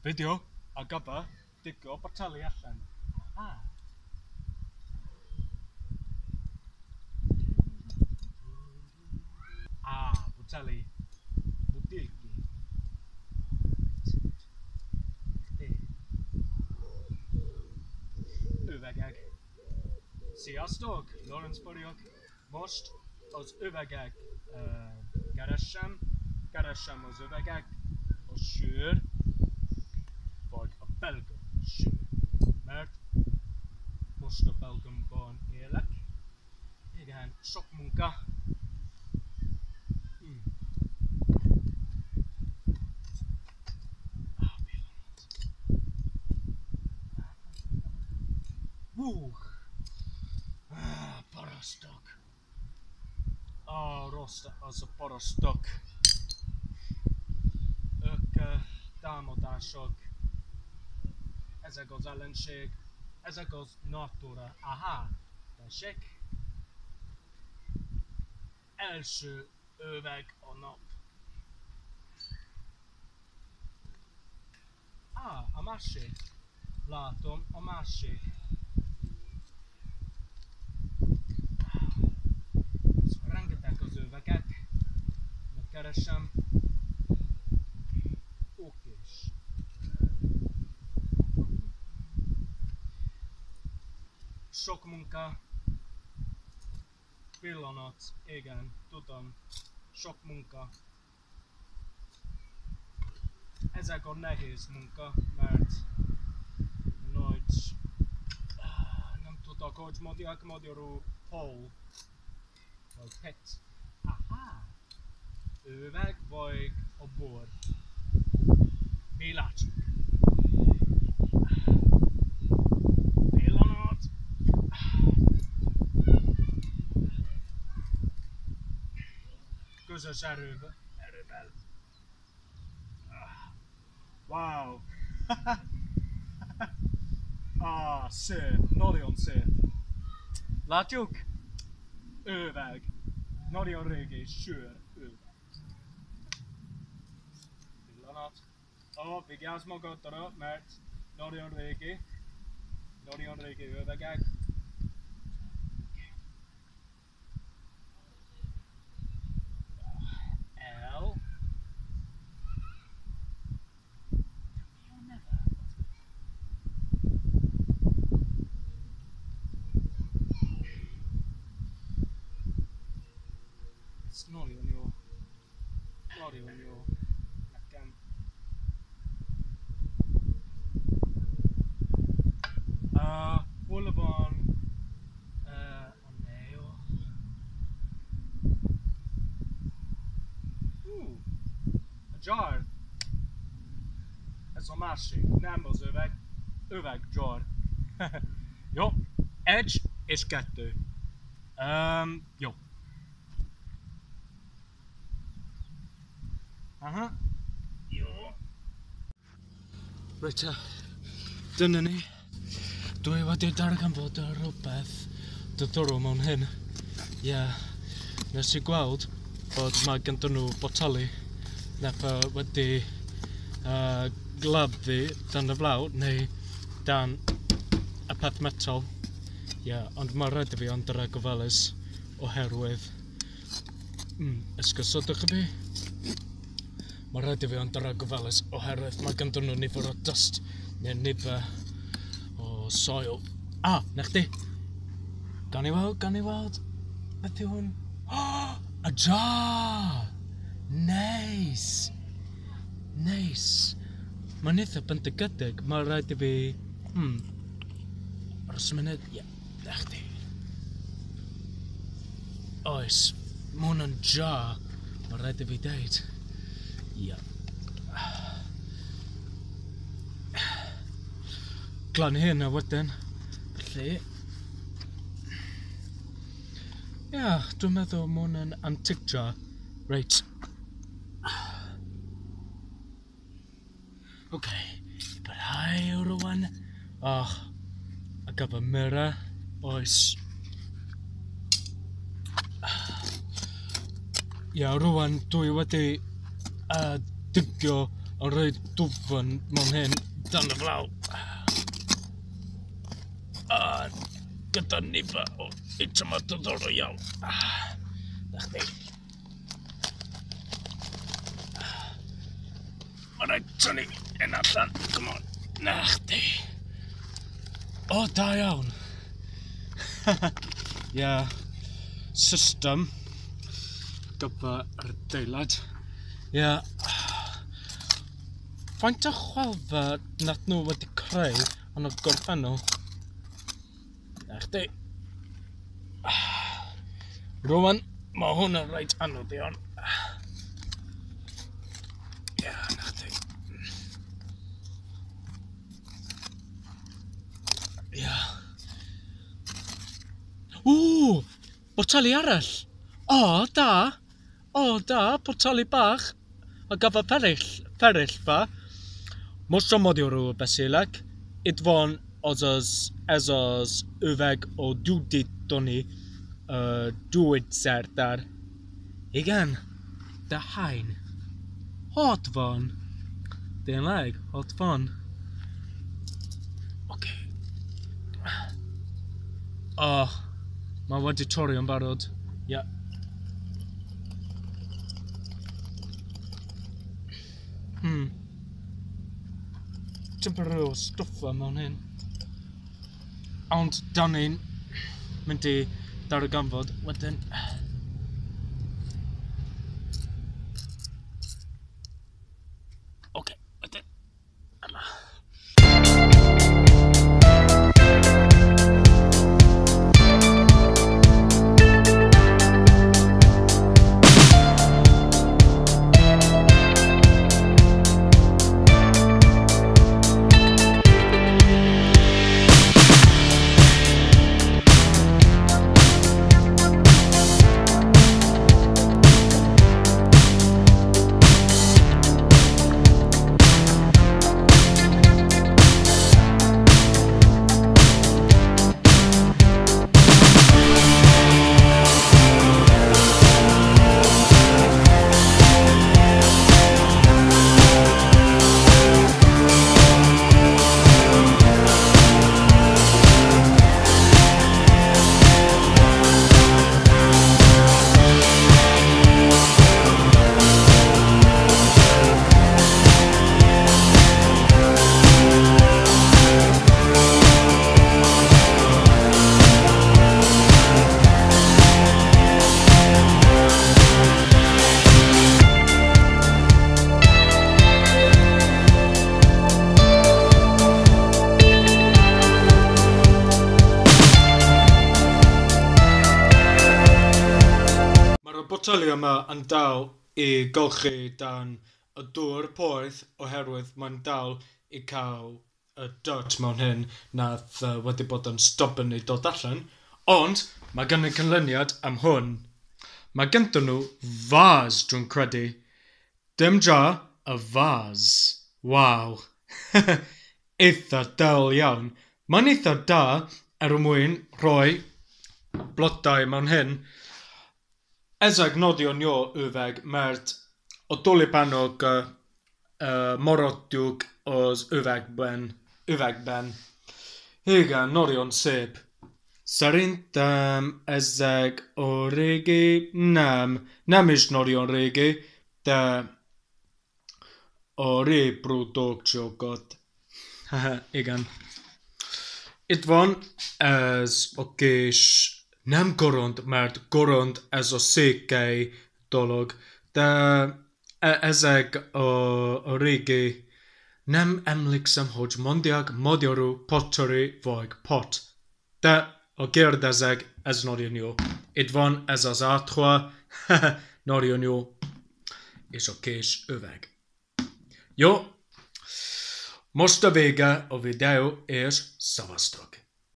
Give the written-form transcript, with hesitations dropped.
Fideo ar gyfer digio boteli allan. Ah. Ah, boteli. Butelki. Chdi. Üvegek. Sziasztok! Lorenz vagyok. Most az üvegek keresem. Keresem az üvegek, a sör, vagy a belga sör. Mert most a Belgiumban élek. Igen, sok munka. Ah, pillanat. Hú. Ah, parasztok. Ah, rossz az a parasztok. Ők támadások. Ezek az ellenség. Ezek az natura. Aha, tessék. Első öveg a nap. Ah, a másik. Látom, a másik. Szóval rengeteg az övegek. Megkeresem. Okés. Sok munka. Pillanat, igen, tudom. Sok munka. Ezek a nehéz munka, mert nagy, nem tudok, hogy mondják magyarul, hol, vagy pet. Aha, üveg vagy a bor. Mi látjuk? Pillanat. Közös erővel. Wow! Ah, szép! Nagyon szép! Látjuk? Öveg! Nagyon régi sör öveg. Pillanat. Ó, vigyázz magadra, mert nagyon régi övegek. L. Mi a neve? Ez nagyon jó. Nagyon jó. Nekem. Hol van a Neo? A jar. Ez a másik, nem az öveg. Öveg jar. Jó, 1 és 2. Jó. Aha. Jó. Reit, dyna ni. Dwi wedi darganfod rhywbeth diddorol mewn hyn. Ie, yeah. Nes i gweld bod mae ganddyn nhw boteli neu wedi gladdu dan y flaw neu dan y peth metal. Ie, yeah, ond mae rhaid i fi ond yr gofalus oherwydd esgusodwch chi fi? Mae rhaid i fi ond yr gofalus oherwydd mae ganddyn nhw nifer o dust neu nifer o soil. Ah, na chdi! Gawn ni weld, gawn ni weld. Beth yw hwn? Oh, a jar! Nice! Nice! Mae'n eitha bendigedig. Mae rhaid i fi... Aros y munud. Ie, na chdi. Oes, mae hwn yn jar. Mae rhaid i fi deud. Ie. Glan hyn a wedyn. Felly... Ie, dwi'n meddwl mae hwn yn antique jar. Reit. Ok, parhau rwan. Och, a gyfer mirror, oes. Ie, rwan dwi wedi Digio yn rhoi dwfn mewn hyn dan y flaw. A gyda nifer o eitemau diddorol iawn. Na chdi. Mae'n rhaid tynnu hyn allan. Come on. Na chdi. O, da iawn. Ie. Yeah. System. Gyfer yr adeilad. Ie. Yeah. Faint o chwalfa nath nhw wedi creu yn y gorffennol? Na chdi. Rwan, mae hwn yn reit anodd iawn. Ie, yeah, na chdi. Ie. Yeah. Ww! Boteli arall! O, da! O, da, boteli bach. A gyfer fferyll, fferyllfa. Most a magyarul beszélek. Itt van azaz, ez az üveg a gyógyítani gyógyszertár. Igen, de hány? 60. Tényleg? 60? Oké. Okay. Oh, mae wedi torri yn barod. Ie. Yeah. Tipyn o stwff mewn hyn. Ond dan ni'n mynd i darganfod wedyn. Oce, wedyn. Yma. Mae'r boteli yma yn dal i golchi dan y dŵr poeth oherwydd mae'n dal i cael y dirt mewn hyn nath wedi bod yn stubborn i dod allan. Ond mae gen i canlyniad am hwn. Mae gennym nhw vase, dwi'n credu. Dim jar, y vase. Waw. Eitha del iawn. Mae'n eitha da er mwyn rhoi blodau mewn hyn. Ezek nagyon jó üveg, mert a tulipánok maradtuk az üvegben. Igen, nagyon szép. Szerintem ezek a régi, nem is nagyon régi, de a reprodukciókat. Igen. Itt van ez a kis, nem koront, mert koront ez a székely dolog, de ezek a régi, nem emlékszem, hogy mondják magyarul pottery vagy pot, de ha kérdezek, ez nagyon jó. Itt van ez az átha, nagyon jó, és a kés üveg. Jó, most a vége a videó, és szavaztok!